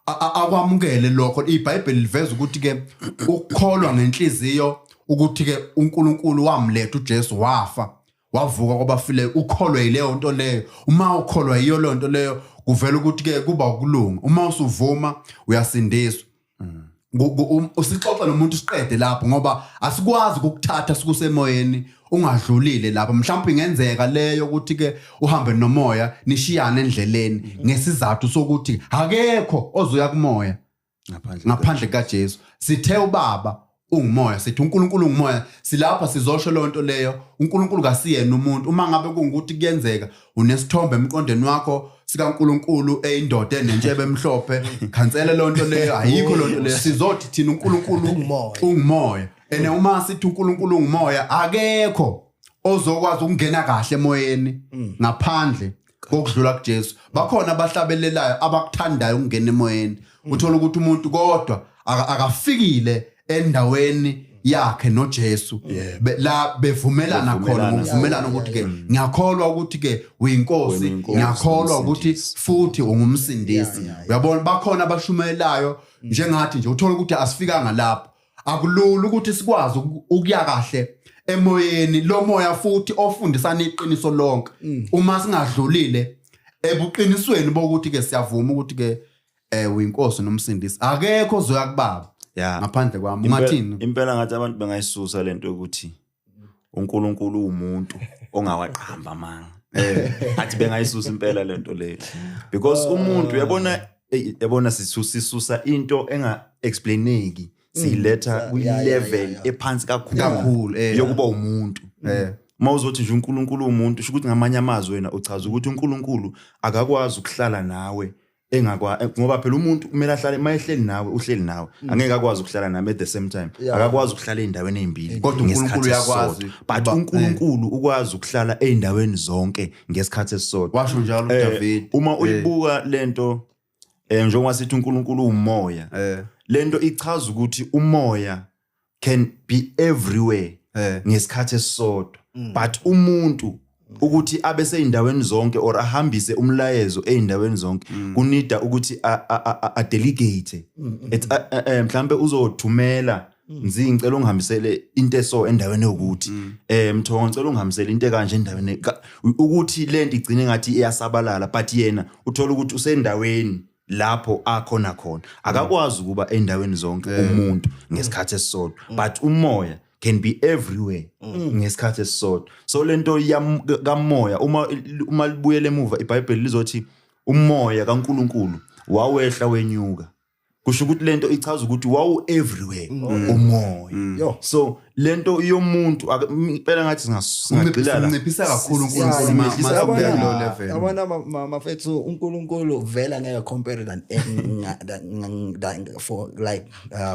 Speaker 1: akwamukele lokho. iBhayibheli liveza ukuthi ke ukukholwa ngenhliziyo ukuthi ke uNkulunkulu wamletha uJesu wafa wavuka kwabafileyo, ukholwe yileyo nto leyo. Uma ukholwa yiyo leyo nto leyo, kuvela ukuthi ke kuba ukulunga. Uma usuvuma uyasindiswa. Usixoxa nomuntu siqede lapho, ngoba asikwazi ukukuthatha sikusemoyeni ungadlulile lapho. Mhlawumbe ingenzeka leyo ukuthi ke uhambe nomoya nishiyane endleleni ngesizathu sokuthi akekho ozoya kumoya ngaphandle kaJesu. Sithe ubaba ungumoya, sithi uNkulunkulu ungumoya, silapha sizosho leyo nto leyo. uNkulunkulu kasiyena umuntu. Uma ngabe kungukuthi kuyenzeka unesithombe emqondweni wakho sikaNkulunkulu eyindoda enentshebe emhlophe, khansela leyo nto leyo, ayikho leyo nto leyo. Sizothi thina uNkulunkulu ungumoya. Ene uma sithi uNkulunkulu ungumoya, akekho ozokwazi ukungena kahle emoyeni ngaphandle kokudlula kuJesu. Bakhona abahlabelelayo abakuthandayo ukungena emoyeni, uthola ukuthi umuntu kodwa akafikile endaweni yakhe noJesu, la bevumelana khona ngokuvumelana ukuthi ke ngiyakholwa ukuthi ke uyinkosi, ngiyakholwa ukuthi futhi ungumsindisi. Uyabona, bakhona abashumayelayo njengathi nje, uthola ukuthi asifikanga lapho. Akulula ukuthi sikwazi ukuya kahle emoyeni lo moya futhi ofundisana iqiniso lonke, uma singadlulile ebuqinisweni bokuthi ke siyavuma ukuthi ke uyinkosi nomsindisi, akekho ozoya kubaba ngaphandle kwami. Ungathini?
Speaker 4: Impela ngathi abantu bengayisusa lento yokuthi uNkulunkulu uwumuntu ongawaqamba amanga. Athi bengayisusa impela lento leyo, because umuntu uyabona sisusa into enga explaineki, siyiletha kwi-level ephansi kakhulu yokuba umuntu. Uma uzothi nje uNkulunkulu umuntu, sho ukuthi ngamanye amazwi wena uchaza ukuthi uNkulunkulu akakwazi ukuhlala nawe ngoba phela umuntu kumele ahlale, mayehleli nawe uhleli nawe, angeke akwazi ukuhlala nami at the same time, akakwazi ukuhlala ey'ndaweni ey'mbili,
Speaker 1: kodwa uNkulunkulu uyakwazi.
Speaker 4: But uNkulunkulu ukwazi ukuhlala ey'ndaweni zonke ngesikhathi esisodwa.
Speaker 1: Washo njalo uDavid.
Speaker 4: Uma uyibuka lento, njengoba sithi uNkulunkulu umoya, lento ichaza ukuthi umoya can be everywhere ngesikhathi esisodwa, but umuntu ukuthi abe seyindaweni zonke or ahambise umlayezo eyindaweni zonke kunida ukuthi a delegate. Mhlambe uzothumela nzi, ngicela ungihambisele into eso endaweni yokuthi, Mthongo ngicela ungihambisele into ekanje endaweni, ukuthi lento igcine ngathi iyasabalala, but yena uthola ukuthi usendaweni lapho akhona khona, akakwazi ukuba endaweni zonke umuntu ngesikhathi esisodwa, but umoya can be everywhere ngesikhathi esisodwa. So lento kamoya, uma libuyele emuva iBhayibheli lizothi umoya kaNkulunkulu wawehla wenyuka, kusho ukuthi lento ichaza ukuthi wawu everywhere umoya. So lento yomuntu impela ngathi singagxila la,
Speaker 1: sinciphisa kakhulu uNkulunkulu masibuya level.
Speaker 2: Yabona mafethu, uNkulunkulu vela ngeke compare than for like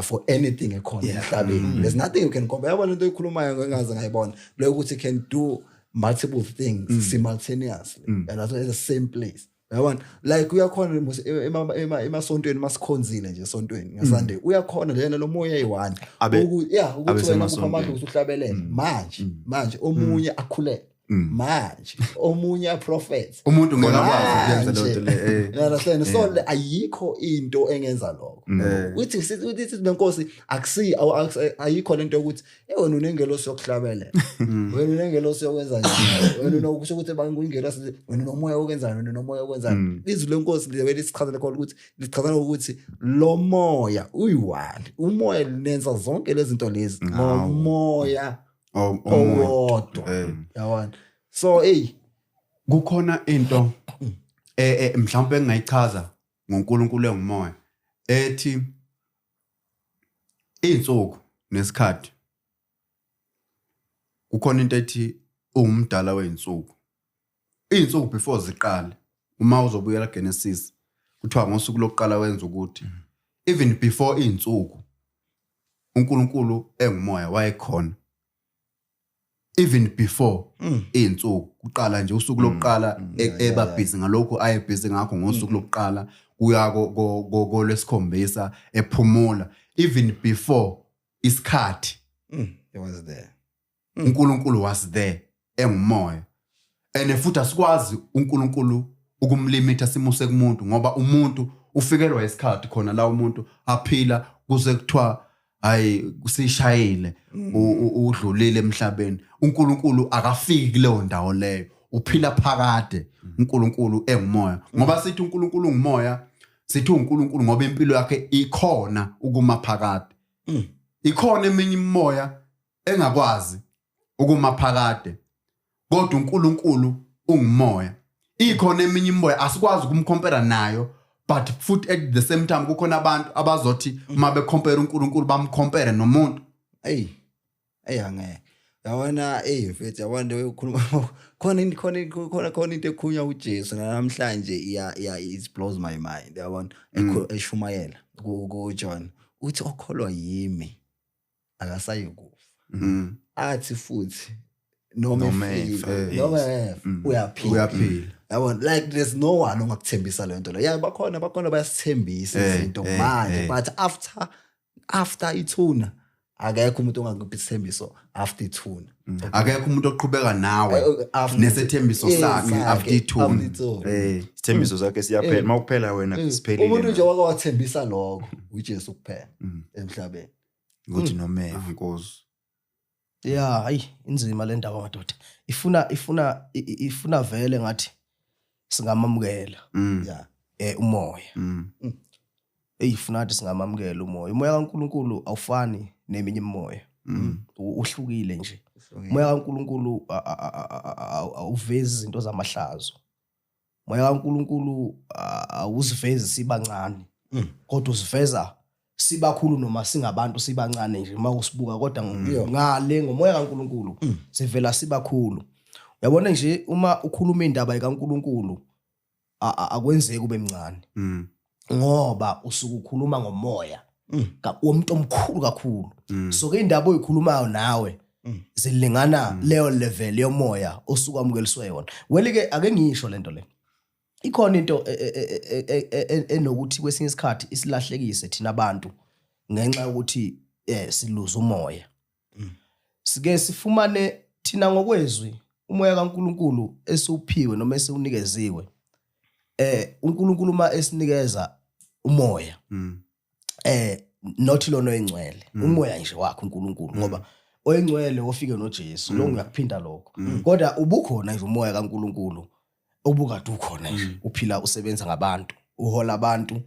Speaker 2: for anything ekhona emhlabeni. There's nothing you can compare. Yabona into oyikhulumayo ngingaze ngayibona leyo ukuthi can do multiple things simultaneously and at the same place. Yabona like uyakhona emasontweni masikhonzile nje esontweni ngeSunday, uyakhona lena lo moya eyi-one ukuthi wena kupha amandla ukuthi uhlabelele manje omunye akhuleke manje omunye aprofet,
Speaker 1: umuntu ngeke akwazi ukuyenza leyo nto le.
Speaker 2: You understand? So ayikho into engenza lokho. Uthi uthi benkosi akusi ayikho lento yokuthi wena unengelosi yokuhlabelela, wena unengelosi yokwenza nje, wena unokusho ukuthi bangungelosi, wena unomoya wokwenzani, wena unomoya wokwenzani. Izwi lenkosi libe lisichazela khona ukuthi lichazela ukuthi lo moya uyi-one, umoya lenza zonke lezi zinto lezi ngomoya owodwa. Yabona? So hey,
Speaker 1: kukhona into mhlawumbe engingayichaza ngoNkulunkulu engumoya ethi insuku nesikhathi. Kukhona into ethi ungumdala weyinsuku. Iy'nsuku before ziqale, uma uzobuyela Genesis kuthiwa ngosuku lokuqala wenza ukuthi even before iy'nsuku uNkulunkulu engumoya wayekhona. Even before iy'nsuku kuqala nje usuku lokuqala eba busy ngalokhu aye busy ngakho ngosuku lokuqala kuya kolwesikhombisa ephumula, even before isikhathi
Speaker 2: he was there.
Speaker 1: uNkulunkulu was there engumoya. And futhi asikwazi uNkulunkulu ukumlimitha simuse kumuntu, ngoba umuntu ufikelwa isikhathi khona la umuntu aphila kuze kuthiwa Hayi, kusishayile, udlulile emhlabeni. uNkulunkulu akafiki kuleyo ndawo leyo, uphila phakade. uNkulunkulu engumoya, ngoba sithi uNkulunkulu ungumoya, sithi uNkulunkulu ngoba impilo yakhe ikhona ukuma phakade. Ikhona eminye imimoya engakwazi ukuma phakade, kodwa uNkulunkulu ungumoya. Ikhona eminye imimoya asikwazi ukumcompare nayo, but futhi at the same time kukhona abantu abazothi uma becompare uNkulunkulu bamcompare nomuntu.
Speaker 2: Ey, ey, angeke, yabona, ey mfethu, yabona nje ukhuluma khona into ekhulunywa uJesu namhlanje, iya it blows my mind, yabona. Eshumayela ku John, uthi okholwa yimi akasayi kufa. Athi futhi noma
Speaker 4: Noma
Speaker 2: efile,
Speaker 4: efa,
Speaker 2: noma
Speaker 4: yes.
Speaker 2: efa, uyaphila.
Speaker 1: Uyaphila.
Speaker 2: Yabona, like there's no one ongakuthembisa le nto le. Yeah, bakhona bayasithembisa izinto manje, but after ithuna akekho umuntu ongakuphi isithembiso after ithuna.
Speaker 1: Akekho umuntu oqhubeka nawe
Speaker 2: After
Speaker 1: nesethembiso sakhe after ithuna.
Speaker 2: After ithuna.
Speaker 4: Isithembiso sakhe siyaphela, mawuphela wena siphelile.
Speaker 2: Umuntu nje wake wathembisa lokho uJesu kuphela emhlabeni.
Speaker 4: Ukuthi noma efa.
Speaker 1: Ah, Nkosi.
Speaker 3: Yeah, hayi, inzima le ndaba madoda. Ifuna vele ngathi singamamukela umoya. Ey, ifuna ngathi singamamukela umoya. Umoya kaNkuluNkulu awufani neminye imimoya. Uhlukile nje. Umoya kaNkuluNkulu awuvezi izinto zamahlazo. Umoya kaNkuluNkulu awuzivezi sibancane. Kodwa uziveza sibakhulu noma singabantu sibancane nje uma usibuka, kodwa ngale ngomoya kaNkuluNkulu sivela sibakhulu. Uyabona nje uma ukhuluma indaba kaNkuluNkulu akwenzeki ube mncane. Ngoba usuke ukhuluma ngomoya womuntu omkhulu kakhulu. So ke indaba oyikhulumayo nawe zilingana leyo level yomoya osuke amukeliswe yona. Well ke ake ngisho lento le. Ikhona into enokuthi kwesinye isikhathi isilahlekise thina abantu ngenxa yokuthi siluza umoya. Sike sifumane thina ngokwezwi umoya kaNkuluNkulu esiwuphiwe noma esiwunikeziwe. uNkulunkulu uma esinikeza umoya, not lona oyingcwele, umoya nje wakhe uNkulunkulu, ngoba oyingcwele ofike noJesu, lo ngiyakuphinda lokho. Kodwa ubukhona nje umoya kaNkuluNkulu obukade ukhona nje, uphila usebenza ngabantu, uhola abantu,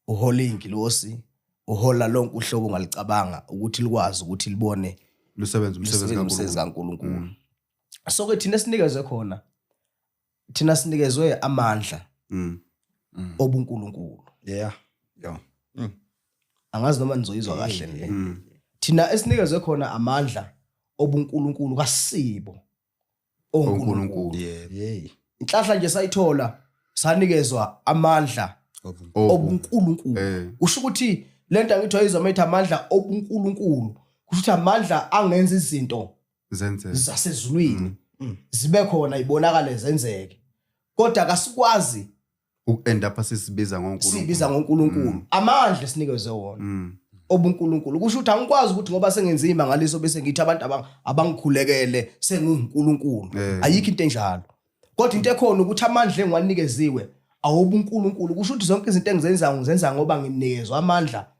Speaker 3: uhola ingilosi, uhola lonke uhlobo ongalicabanga ukuthi likwazi ukuthi libone
Speaker 1: Lusebenza umsebenzi
Speaker 3: lusebenza umsebenzi
Speaker 1: kaNkulunkulu.
Speaker 3: kaNkulunkulu. So ke thina sinikezwe khona, thina sinikezwe amandla obuNkulunkulu.
Speaker 2: Yeah. Yeah.
Speaker 3: Angazi noma nizoyizwa kahle le. Thina esinikezwe khona amandla obuNkulunkulu kasibo oNkulunkulu.
Speaker 1: oNkulunkulu.
Speaker 4: Yeah.
Speaker 2: Yey.
Speaker 3: Inhlahla nje sayithola, sanikezwa amandla obuNkulunkulu. Kusho ukuthi lento angithi ayizwa mayithi amandla obuNkulunkulu, kusho ukuthi amandla angenza izinto
Speaker 1: Zenzeke.
Speaker 3: zasezulwini zibe khona, ibonakale zenzeke. Kodwa akasikwazi
Speaker 1: Uku-end up sisibiza ngoNkulunkulu.
Speaker 3: Sibiza ngoNkulunkulu. Amandla esinikezwe wona obuNkulunkulu. Kusho ukuthi angikwazi ukuthi ngoba sengenza imangaliso bese ngithi abantu abangikhulekele senginguNkulunkulu. Ayikho into enjalo. Kodwa into ekhona ukuthi amandla engiwanikeziwe awobuNkulunkulu. Kusho ukuthi zonke izinto engizenzayo ngizenza ngoba nginikezwe amandla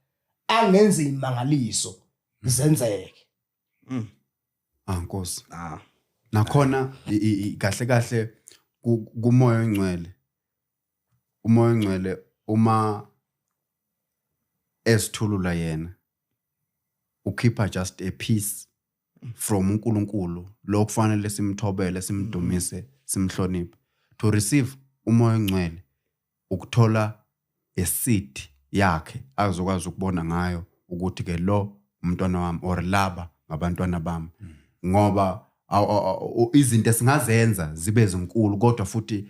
Speaker 3: angenza imangaliso zenzeke.
Speaker 1: Ah, Nkosi. Nakhona kahle kahle kumoya ongcwele. Umoya ongcwele uma esithulula yena ukhipha just a piece from uNkulunkulu, lo kufanele simthobele, simdumise, simhloniphe. To receive umoya ongcwele ukuthola a seed yakhe azokwazi ukubona ngayo ukuthi ke lo umntwana wami or laba ngabantwana bami, ngoba izinto esingazenza zibe zinkulu, kodwa futhi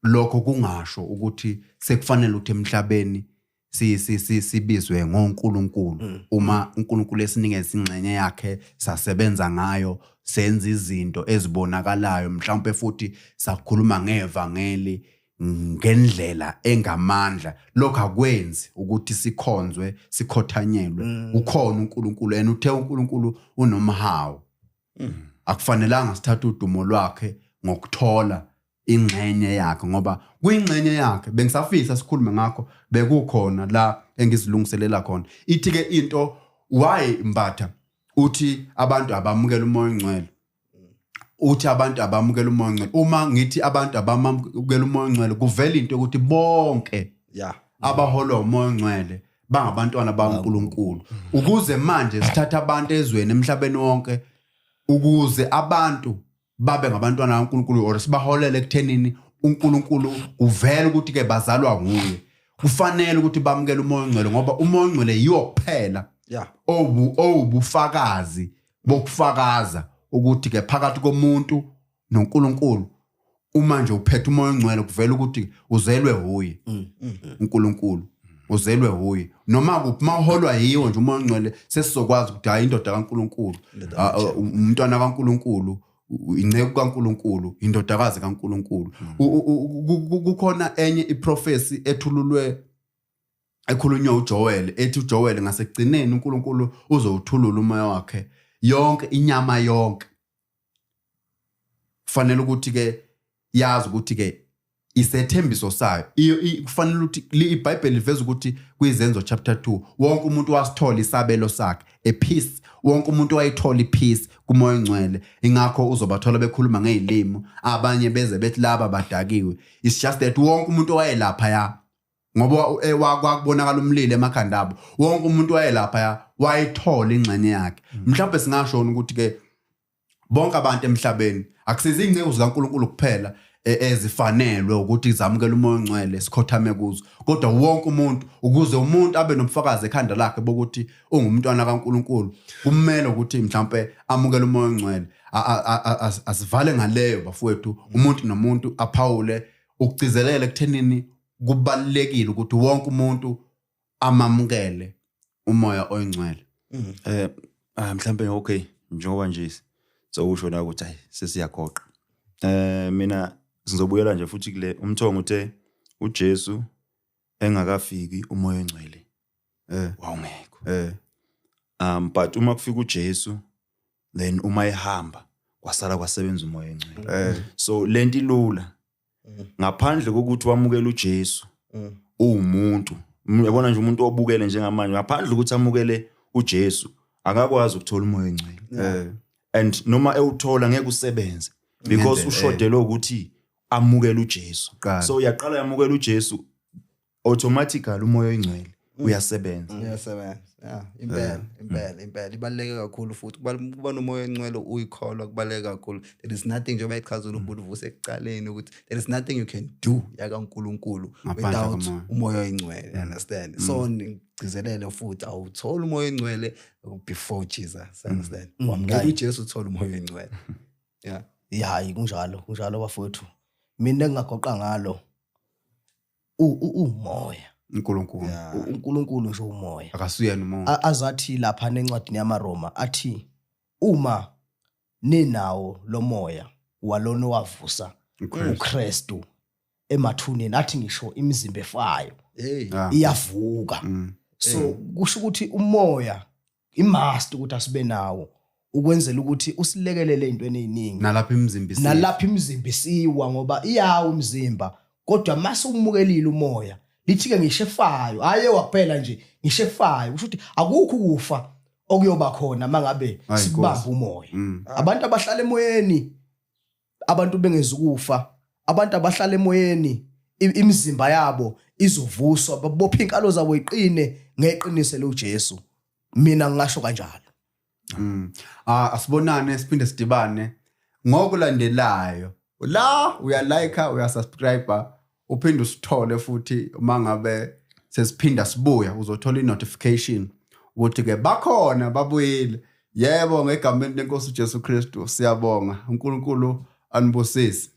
Speaker 1: lokho kungasho ukuthi sekufanele ukuthi emhlabeni sibizwe ngoNkulunkulu. Uma uNkulunkulu esinikeza ingxenye yakhe sasebenza ngayo, senza izinto ezibonakalayo, mhlawumbe futhi sakhuluma ngevangeli ngendlela engamandla, lokho akwenzi ukuthi sikhonzwe, sikhothanyelwe. Ukhona uNkulunkulu, and uthe uNkulunkulu unomhawu. Akufanelanga sithathe udumo lwakhe ngokuthola ingxenye yakhe, ngoba kuyingxenye yakhe bengisafisa sikhulume ngakho, bekukhona la engizilungiselela khona. Ithi ke into Why mbatha uthi abantu abamukela umoya ongcwele? Uthi abantu abamukela umoya ongcwele. Uma ngithi abantu abamukela umoya ongcwele, kuvela into yokuthi bonke abaholwa umoya ongcwele bangabantwana baNkulunkulu. Ukuze manje sithatha abantu ezweni, emhlabeni wonke, ukuze abantu babe ngabantwana kaNkulunkulu or sibaholele ekuthenini uNkulunkulu kuvela ukuthi ke bazalwa nguye, kufanele ukuthi bamukele umoya ongcwele, ngoba umoya ongcwele yiwo kuphela owubufakazi bokufakaza ukuthi ke phakathi komuntu noNkulunkulu, uma nje uphethe umoya ongcwele, kuvela ukuthi uzelwe huye uNkulunkulu, uzelwe huye. Noma kuphi mawuholwa yiwo nje umoya ongcwele, sesizokwazi ukuthi hayi, indoda kaNkulunkulu, umntwana kaNkulunkulu, inceku kaNkulunkulu, indodakazi kaNkulunkulu. Kukhona enye iprophecy ethululwe, ekhulunywa uJoel, ethi uJoel ngasekugcineni uNkulunkulu uzowuthulula umoya wakhe, yonke inyama yonke kufanele ukuthi ke yazi ukuthi ke isethembiso sayo. Kufanele ukuthi iBhayibheli liveza ukuthi kwizenzo chapter 2 wonke umuntu wasithola isabelo sakhe, a piece, wonke umuntu wayithola ipiece kumoya ongcwele. Ingakho uzobathola bekhuluma ngezilimi, abanye beze bethi laba badakiwe. It's just that wonke umuntu owayelapha ya, ngoba kwakubonakala umlilo emakhanda abo, wonke umuntu wayelapha ya wayithola ingxenye yakhe. Mhlawumbe singasho ukuthi ke bonke abantu emhlabeni, akusizi inceku zikaNkulunkulu kuphela ezifanelwe ukuthi zamukele umoya ongcwele, sikhothame kuzo, kodwa wonke umuntu. Ukuze umuntu abe nobufakazi ekhanda lakhe bokuthi ungumntwana kaNkulunkulu, kumele ukuthi mhlawumbe amukele umoya ongcwele. Asivale ngaleyo, bafowethu. Umuntu nomuntu aphawule ukugcizelela ekuthenini kubalulekile ukuthi wonke umuntu amamukele umoya oyingcwele.
Speaker 4: Mhlambe okay, njengoba nje sowusho la ukuthi hayi, sesiyagoqa. Mina sizobuyela nje futhi kule umthongo, uthe uJesu engakafiki umoya ongcwele wawungekho. But uma kufika uJesu, then uma ehamba kwasala kwasebenza umoya ongcwele. So lento ilula, ngaphandle kokuthi wamukele uJesu uwumuntu. Uyabona nje umuntu obukele njengamanje, ngaphandle ukuthi amukele uJesu akakwazi ukuthola umoya ongcwele. And noma ewuthola ngeke usebenze because
Speaker 1: Ngendlela,
Speaker 4: ushodelwe ukuthi amukele uJesu.
Speaker 1: Kuqala.
Speaker 4: So uyaqala yamukela uJesu, automatically umoya oyingcwele uyasebenza.
Speaker 2: Iyasebenza. Yeah, impela, impela, impela. Ibaluleke kakhulu futhi kuba nomoya ongcwele uyikholwa kubaluleke kakhulu. There is nothing, njengoba echazile ubuthi uvuse ekuqaleni ukuthi there is nothing you can do yakaNkulunkulu
Speaker 1: ngaphandle
Speaker 2: without
Speaker 1: komoya.
Speaker 2: Umoya oyingcwele, you understand? So ngigcizelele futhi, awuthola umoya oyingcwele before Jesus, you understand? Wamukela uJesu, uthola umoya oyingcwele. Yeah.
Speaker 3: Ya, hayi, kunjalo, kunjalo bafowethu. Mina engingagoqa ngalo umoya.
Speaker 1: uNkulunkulu.
Speaker 3: UNkulunkulu nje umoya.
Speaker 1: Akasuyena umuntu.
Speaker 3: Azathi lapha nencwadini yamaRoma athi uma ninawo lo moya walona owavusa
Speaker 1: uKristu.
Speaker 3: uKristu emathuneni, athi ngisho imizimba efayo
Speaker 2: Hey.
Speaker 3: Iyavuka. So kusho ukuthi umoya imust ukuthi asibe nawo ukwenzela ukuthi usilekelele ezintweni eziningi.
Speaker 1: Nalapha imizimba isifa.
Speaker 3: Nalapha imizimba isiwa, ngoba iyawo umzimba, kodwa mase umukelile umoya, lithi ke ngisho efayo, hayi wakuphela nje, ngisho efayo, kusho ukuthi akukho ukufa okuyoba khona mangabe
Speaker 1: Hayi,
Speaker 3: sikubamba
Speaker 1: Nkosi.
Speaker 3: umoya. Abantu abahlala emoyeni, abantu bengezukufa, abantu abahlala emoyeni, imizimba yabo izovuswa, babopha inkalo zabo iqine ngeqiniso loJesu. Mina ngingasho kanjalo.
Speaker 1: Ah, asibonane siphinde sidibane ngokulandelayo. La uyalike, uyasubscribe, uphinde usithole futhi uma ngabe sesiphinda sibuya, uzothola i-notification ukuthi ke bakhona, babuyile. Yebo, ngegameni lenkosi uJesu Kristu siyabonga. uNkulunkulu anibusise.